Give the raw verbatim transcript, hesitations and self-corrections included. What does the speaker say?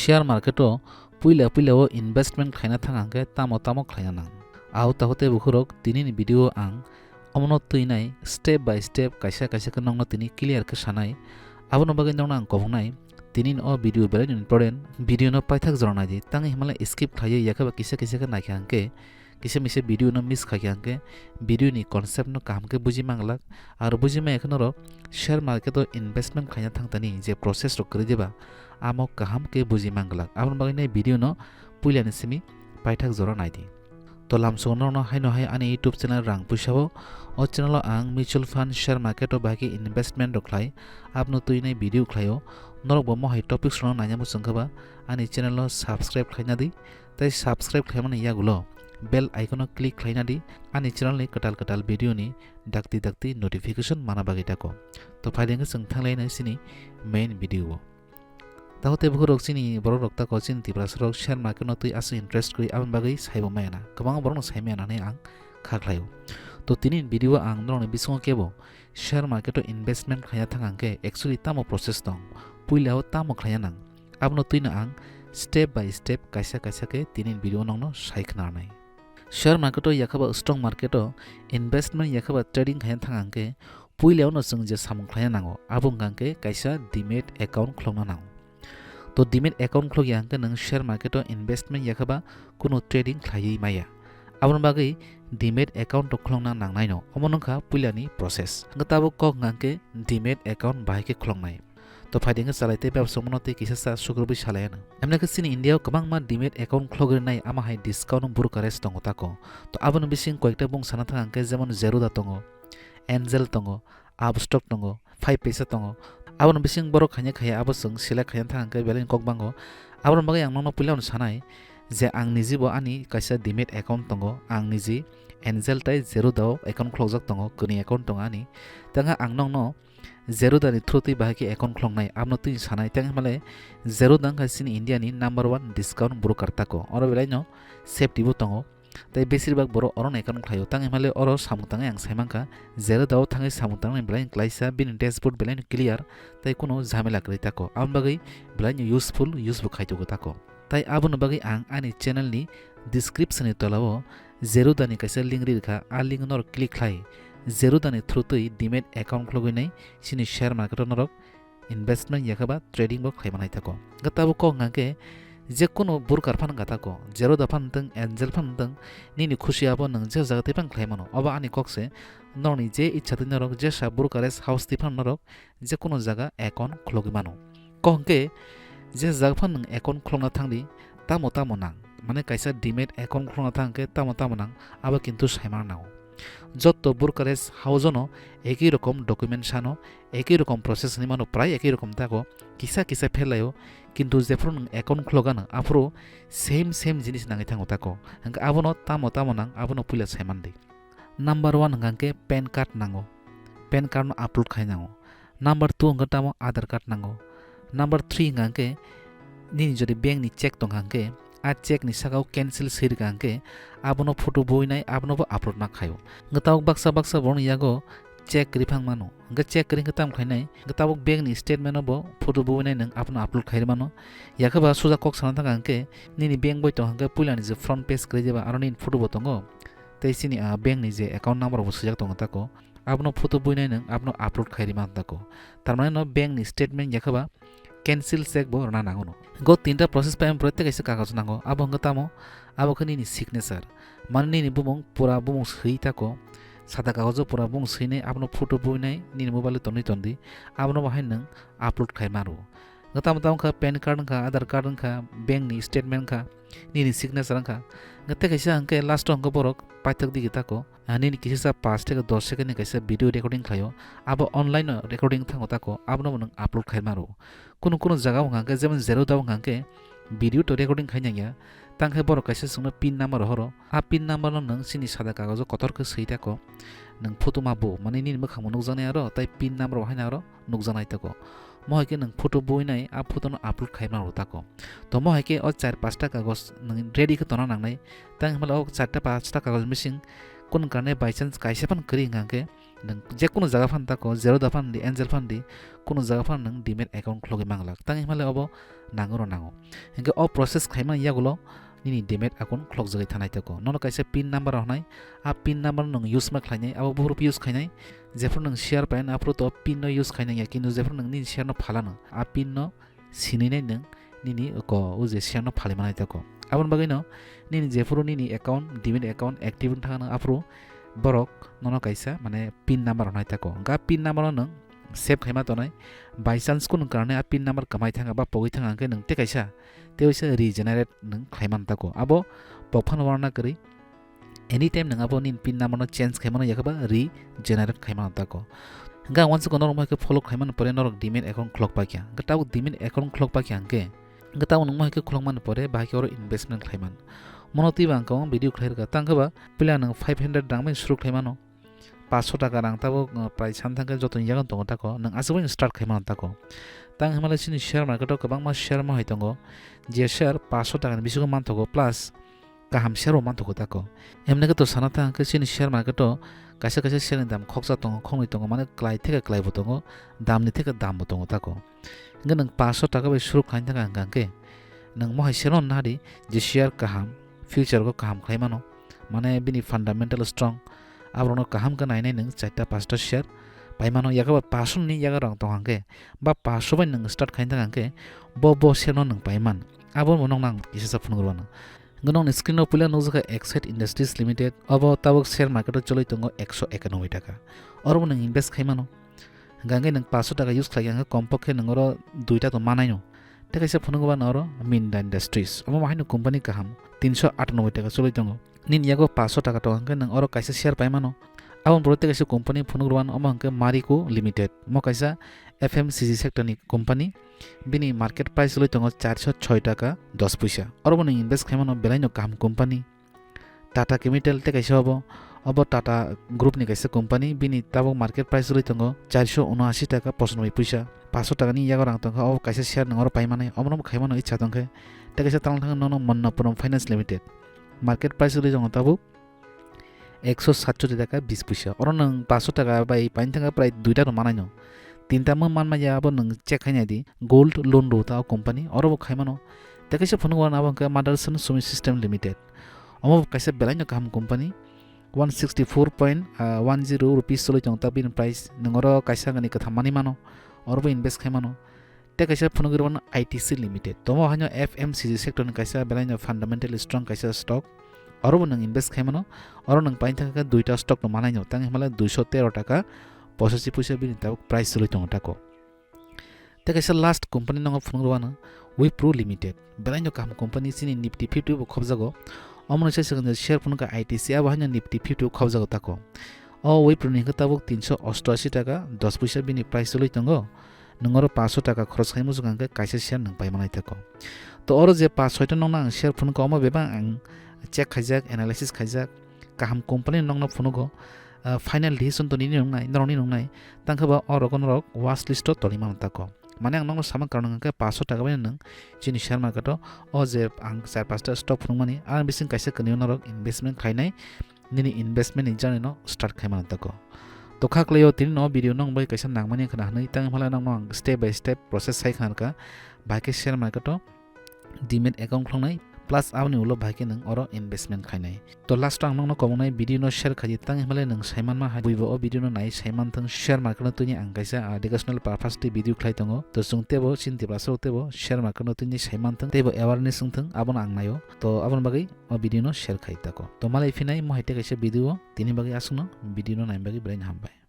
Share market o puila puila o investment khlaina thang hwnkhe tamo tamo khlaina nang. Au takhuk tei bukhurok, tini ni video o ang omono twinai step by step kaisa kaisa khe nokno tini clear khe sanai. Aboni bagwi nokno ang koboknai tini ni o video belai no important. Video no paithak jora naidi, tang hinmale skip khlaiwi yakhaba kisa kisa khe naikha hwnkhe kisa misa video no miss khaikha hwnkhe video ni concept no kaham khe buji manglak. Aro buji maya khe norok share market o investment khlaina thang tani je process rok kwrwi diba, amo kaham khe buji manglak. Aboni bagwi nai video no puila ni simi paithak jora naidi. To lamsongo norokno haino hai ani YouTube channel rang puisa o. O channel o ang mutual fund, share market o bahai khe investment rok khlai, aboni twi nai video khlai o. Norok bo mohai topics rokno naina muchung khe ba ani channel o subscribe khlaina di. Tei subscribe khlaimani yagulo bell icon o click khlaina di, ani channel ni kwtal kwtal video ni dakti dakti notification mana bagwi tako. To phaidi hwnkhe chwng thanglainai chini main video o. Takhuk tei bukhurok, chini borok rok tako, chini Tiprasa rok share market no twi aswk interest kwrwi, aboni bagwi saibo maya na, kwbangma borok no sai maya na hinwi ang kha khlai o. To tini ni video o ang norok ni bisingo kebo share market o investment khlaina thang hwnkhe actually tamo process tong, puila o tamo khlaina nang, abono twino ang step by step kaisa kaisa khe tini ni video o nokno sai khna nai. Share market o yakhaba stock market o investment yakhaba trading khaina thang hwnkhe puila o no chwng je samung khlaina nango, abo wngkha hwnkhe kaisa demat account khulokna nango. To demat account khulok ya hwnkhe nwng share market o investment yakhaba kunu trading khlaiwi maya. Aboni bagwi demat account rok khulokna nangnai no. Omo wngkha puila ni process. Hwnkhe tabuk kok hwnkha hwnkhe demat account bahai khe khuloknai. To phaidi hwnkhe chalai tei bebsa mano tei kisa sa sukrubwi salai ano. Emne khe chini India o kwbangma demat account khulogwi rwnai, ama hai discount brokerage tongo tako. To aboni bising koyekta bung sana thang hwnkhe jemon Zerodha tongo, Angel tongo, Upstox tongo, Five Paisa tongo. Aboni bising borok khaina khaya abo chwng select khaina thang hwnkhe belai ni kok bango. Aboni bagwi ang nokno puila no sanai je ang niji bo ani kaisa demat account tongo, ang niji Angel tei Zerodha o account khulokjak tongo, kwnwi account tongo ani. Tangkha ang nokno Zerodha ni through twi bahai khe account khuloknai, abono twi sanai, tei hwnmale Zerodha wngkha chini India ni number one discount broker tako, oro belai no safety bo tongo, tei besirbak borok oro no account khlaio, tang hwnmale oro samung tangwi ang sai mankha, Zerodha o thangwi samung tangnani belai no klaisa, bini dashboard belai no clear, tei kunu jhamela kwrwi tako, aboni bagwi belai no useful, use bo khaitogo tako. Tai aboni bagwi ang ani channel ni description ni tola o Zerodha ni kaisa link ri rwkha, a link no click khlai Zerodha ni through twi demat account khulogwi nai chini share market o norok investment yakhaba trading bo khlai manai tako. Hwnkhe tabuk kok hwnkha khe je kunu broker phan wngkha tako, Zerodha phan wngtong, Angel phan wngtong, nini khusi abo nwng je jaga twi phan khlai mano. Obo ani kok se, norokni je ichha twi norok jesa brokerage house twi phan norok je kunu jaga account khulogwi mano. Kok hwnkhe je jaga phano nwng account khulokna thangdi, tamo tamo nang, mane kaisa demat account khulokna thang hwnkhe tamo tamo nang, abo kintu saimano nango. Jotto brokerage house-o no ekhi rokom document sano, ekhi rokom process hinwi mano, prai ekhi rokom tako, kisa kisa pherlaio, kintu jephuru nwng account khulok gana, aphuru same same jinis nangwi thango tako. Hwnkhe abono tamo tamo nang, abono puila saimandi. Number one hwnkha khe pan card nango, pan card no upload khai nango. Number two hwnkha tamo Aadhaar card nango. Number three hwnkha khe nini jodi bank ni cheque tongkha hwnkhe, a cheque ni saka o cancel swi rwkha hwnkhe, abono photo buinai, abono bo upload ma khaio. Hwnkhe tabuk baksa baksa borokni yago cheque kwrwi phang mano. Hwnkhe cheque kwrwi hwnkhe tamo khainai, hwnkhe tabuk bank ni statement no bo photo buinai nwng abono upload khai rw mano. Yakhe ba suja kok sana thangkha hwnkhe, nini bank boi tongkha hwnkhe puila ni je front page kwrwi jeba, aro nini photo bo tongo. Tei chini, ah, bank ni je account number bo swijak tongo tako, abono photo buinai nwng abono upload khai rima tako. Tar mane no bank ni statement yakhe ba cancel cheque bo rwna nango no. Go tinta process pai pore tei kaisa kagoz nango, abo hwnkhe tamo, abo khe nini signature, mane nini bumung pura bumung swi tako, sada kagoz o pura bumung swinai abono photo buinai nini mobile o tonwi tondi, abono bo hai nwng upload khai mano. Hwnkhe tamo tamo wngkha pan card wngkha, Aadhaar card wngkha, bank ni statement wngkha, nini signature wngkha. Hwnkhe tei kaisa hwnkhe last o hwnkhe borok paithak digi tako, ah, nini kisa sa paanch theke dos second ni kaisa video recording khlaio, abo online o recording thango tako, abono bo nwng upload khai mano. Kunu kunu jaga o hwnkha hwnkhe jemon Zerodha o hwnkha hwnkhe video to recording khai nangya, tangkhe borok kaisa chwngno pin number rohoro, a pin number no nwng chini sada kagojo kotor khe swi tako, nwng photo ma bo, mane nini mwkhang bo nukjaknai aro, tai pin number bo haino aro nukjaknai tako. Mohai khe nwng photo buinai a photo no upload khai mano tako. To mohai khe o char pasta kagoj nwng ready khe tona nangnai. Tang hwnba o charta pasta kagoj bising kun karne by chance kaisa phano kwrwi hwnkha khe Nwng je kunu jaga phan tako, Zerodha phan di, Angel phan di, kunu jaga phan nwng demat account khlogwi manglak. Tang himale obo nangoro nango. Hinkhe o process khaimani yagulo nini demat account khlokjagwi thanai tako. Nono kaisa pin number rok hnai, a pin number nwng use ma khlainai, abo buphuru use khainai. Jephuru nwng share painai, aphuru to pin no use khainai ya, kintu jephuru nwng nini share no phalano, a pin no sinwi nai nwng nini ko o je share no phalwi manai tako. Aboni bagwi no nini jephuru nini account, demat account active wng thangno, aphuru borok nono kaisa mane pin number rok hnai tako. Ga pin number no nwng save khaima tonai. By chance kunu karone a pin number kwmai thanga ba pogwi thanga hwnkhe nwng tei kaisa, tei waisa regenerate nwng khlaiman tako. Abo pokphano warna kwrwi, anytime nwng abo nini pin number no change khaimano yakhe ba regenerate khaimano tako. Hwnkhe ang wansukha norok mohai khe follow khaimani pore norok demat account khlok paikha. Hwnkhe tabuk demat account khlok paikha hwnkhe, hwnkhe tabuk nwng mohai khe khlokmani pore bahai khe oro investment khlaiman. Mono twibo ang kwbang video khlai rwkha. Tang khe ba puila nwng five hundred rang bai suru khlaimano. Paanch sho taka rang tabuk, uh, prai san thangkhe jotoni yago tongo tako, nwng aswk bai start khaimano tako. Tang himale chini share market o kwbangma share mohai tongo, je share paanch sho taka ni bisingo manthogo plus kaham share bo manthogo tako. Emne khe to sana thang khe chini share market o kaisa kaisa share ni dam khoksa tongo, khoknwi tongo, mane kwlai theke kwlai bo tongo, dam ni theke dam bo tongo tako. Hwnkhe nwng paanch sho taka bai suru khlaina thangkha hwnkha hwnkhe nwng mohai share no nadi je share kaham, future o kaham khlai mano, mane bini fundamental strong, aborokno kaham khe nainai nwng charta panchta share pai mano, yakhe ba paanch sho ni yago rang tong hwnkhe ba paanch sho bai nwng start khlaina thangkha hwnkhe bo, bo share no nwng pai man. Abo bo nokno ang kisa sa phunuk rwano. Hwnkhe nokni screen o puila nukjakha Exide Industries Limited, obo tabuk share market o choli tongo ekso ekanoboi taka. Oro bo nwng invest khai mano. Hwnkhe nwng paanch sho taka use khlai kha, hwnkhe kompokhe nwng oro duita to manai no. Tei kaisa phunukgo ba oro Minda Industries, omo haino company kaham, tinsho atanoboi taka choli tongo. Nini yago paanch sho taka tongo, hwnkhe nwng oro kaisa share pai mano. Aboni pore tei kaisa company phunuk rwano, omo hwnkhe Marico Limited, omo kaisa F M C G sector ni company. Bini market price wngwi tongo charsho choi taka dos puisa. Oro bo nwng invest khai mano, belai no kaham company. Tata Chemical tei kaisa obo, obo Tata Group ni kaisa company, bini tabuk market price wngwi tongo charsho unoashi taka pochanoboi puisa. Paanch sho taka ni yago rang tongkha, obo kaisa share nwng oro pai manai, omono bo khai mano icha tongkhe. Tei kaisa tang thang nono Mannapuram Finance Limited. Market price wngwi tongo tabuk ekso satchoti taka bis puisa. Oro nwng paanch sho taka bai paini thangkha prai duita rw manai no. Tinta mo manma ya abo nwng check khai nai di. Gold loan rw ta o company, oro bo khai mano. Tei kaisa phunuk wan abo hwnkhe Motherson Sumi System Limited. Omo bo kaisa belai no kaham company. One sixty four point one zero rupees choli tong ta bini price. Nwng oro kaisa hwnkhani kwtham manwi mano. Oro bo invest khai mano. Tei kaisa phunugwi rwmano I T C Limited. Tomo haino F M C G sector ni kaisa belai no fundamentally strong kaisa stock. Oro bo nwng invest khai mano. Oro nwng paini thangkha duita stock no manai no. Tang himale duisho tero taka pochashi puisa bini tabuk price choli tongo tako. Tei kaisa last company no phunuk rwmano Wipro Limited. Belai no kaham company, chini Nifty fifty bo khobjago. Omo ni sai swkang je share phunukha I T C, abo haino Nifty fifty o khobjago tako. O Wipro ni hwnkhe tabuk tinsho ostoashi taka dos puisa bini price choli tongo. Nwng oro paanch sho taka khorok khai muchung kha hwnkhe kaisa share nwng pai manai tako. To oro je paanch soi ta nokno ang share phunukha, omo bebak ang check khaijak, analysis khaijak, kaham company nokno phunugo, ah, final decision to nini nungnai, norokni nungnai, tangkhe ba oro norok watch list o tongwi mano tako. Mane ang nokno samani karon hwnkhe paanch sho taka bai nwng chini share market o, o je ang char panchta stock phunukmani, ang bising kaisa kwnwi norok investment khainai, nini investment ni journey no start khai mano tako. To kha kwlai o tini no video nong bai kaisa nangmani khna hwnwi tang himala nokno ang step by step process sai khna rwkha, bahai khe share market o demat account khlongnai plus aboni ulo bahai khe nwng oro investment khainai. To last o ang nokno komongnai video no share khaidi tang himale nwng saimanma hai buibo o video no nai saimanthwng share market no twini ang kaisa educational purpose twi video khlai tongo. To chwng tebo chini Tiprasa rok tebo share market no twini saimanthwng teibo awareness wngthwng abono ang naio. To aboni bagwi o video no share khai tako. To malai phinai mohai tei kaisa video o tini bagwi aswkno video no naina bagwi belai no hambai.